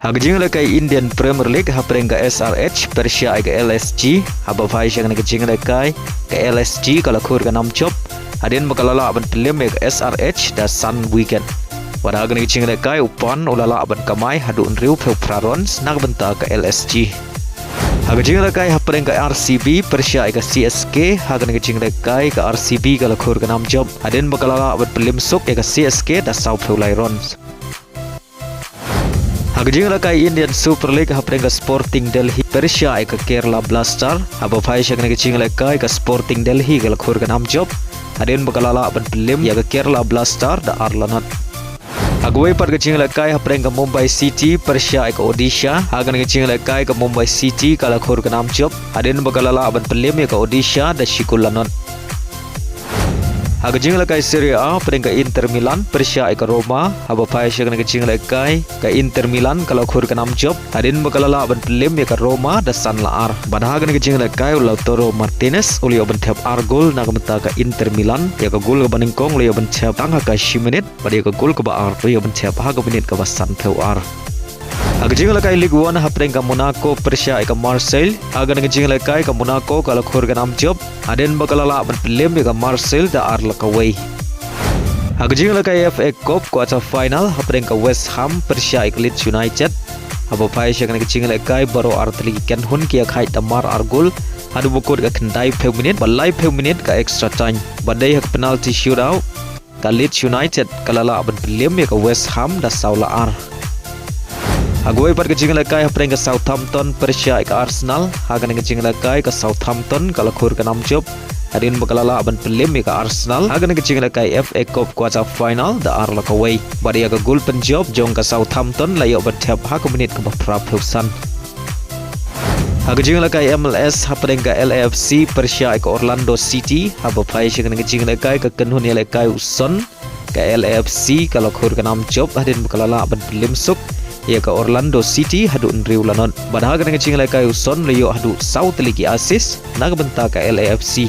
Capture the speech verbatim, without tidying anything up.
Ha ka jingïalehkai Indian Premier League hapdeng ka S R H pyrshah ïa ka L S G, haba phai sha kane ka jingïalehkai ka L S G ka la khur ka nam jop hadien ba ka la lah ban pynliem ïa ka S R H da san wicket. Bad ha kane ka jingïalehkai u Pant u la lah ban kamai haduh hynriewphew phra runs na ka bynta ka L S G. Ha ka jingïalehkai hapdeng ka R C B pyrshah ïa ka C S K, ha kane ka jingïalehkai ka R C B ka la khur ka nam jop hadien ba ka la lah ban pynliem suk ïa ka C S K da sawphew lai runs. Ha ka jingïalehkai Indian Super League hapdeng ka Sporting Delhi pyrshah ïa ka Kerala Blaster, haba phai sha kane ka jingïalehkai ka Sporting Delhi ka la khur ka nam jop hadien ba ka la lah ban pynliem ïa ka Kerala Blaster da ar la not. Ha kawei pat ka jingïalehkai hapdeng ka Mumbai City pyrshah ïa ka Odisha, ha kane ka jingïalehkai ka Mumbai City ka la khur ka nam jop hadien ba ka la lah ban pynliem ïa ka Odisha da shi kol la not. Ha ka jingïalehkai Serie A hapdeng ka Inter Milan pyrshah ïa ka Roma, haba phai sha kane ka jingïalehkai ka Inter Milan ka la khur ka nam jop hadien ba ka la lah ban pynliem ïa ka Roma da san la ar. Bad ha kane ka jingïalehkai u Lautaro Martinez u la ïoh ban thep ar gol na ka bynta ka Inter Milan, ïa ka gol kaba nyngkong u la ïoh ban thep tang ha ka shi minit, bad ïa ka gol kaba ar u la ïoh ban thep ha ka minit kaba sanphew ar. Ha ka jingïalehkai Ligue One hapdeng ka Monaco pyrshah ïa ka Marseille, ha kane ka jingïalehkai ka Monaco ka la khur ka nam jop hadien ba ka la lah ban pynliem ïa ka Marseille da ar la kawei. Ha ka jingïalehkai F A Cup quarter final hapdeng ka West Ham pyrshah ïa ka Leeds United, haba phai sha kane ka jingïalehkai baroh ar tylli ki kynhun ki ïakhaid da mar ar gol haduh ba kut ka khyndaiphew minit bad laiphew minit ka extra time. Bad dei ha ka penalty shootout ka Leeds United ka la lah ban pynliem ïa ka West Ham da saw la ar. Ha kawei pat ka jingïalehkai hapdeng ka Southampton pyrshah ïa ka Arsenal, ha kane ka jingïalehkai ka Southampton ka la khur ka nam jop hadien ba ka la lah ban pynliem ïa ka Arsenal ha kane ka jingïalehkai F A Cup quarter final da ar la kawei. Bad ïa ka gol pynjop jong ka Southampton la ïoh ban thep ha ka minit kaba phraphew san. Ha ka jingïalehkai M L S hapdeng ka L A F C pyrshah ïa ka Orlando City, haba phai sha kane ka jingïalehkai ka kynhun ïalehkai u Son ka L A F C ka la khur ka nam jop hadien ba ka la lah ban pynliem suk ïa ka Orlando City haduh hynriew la not. Bad ha kane ka jingïalehkai u Son u la ïoh haduh saw tylli ki assist na ka bynta ka L A F C.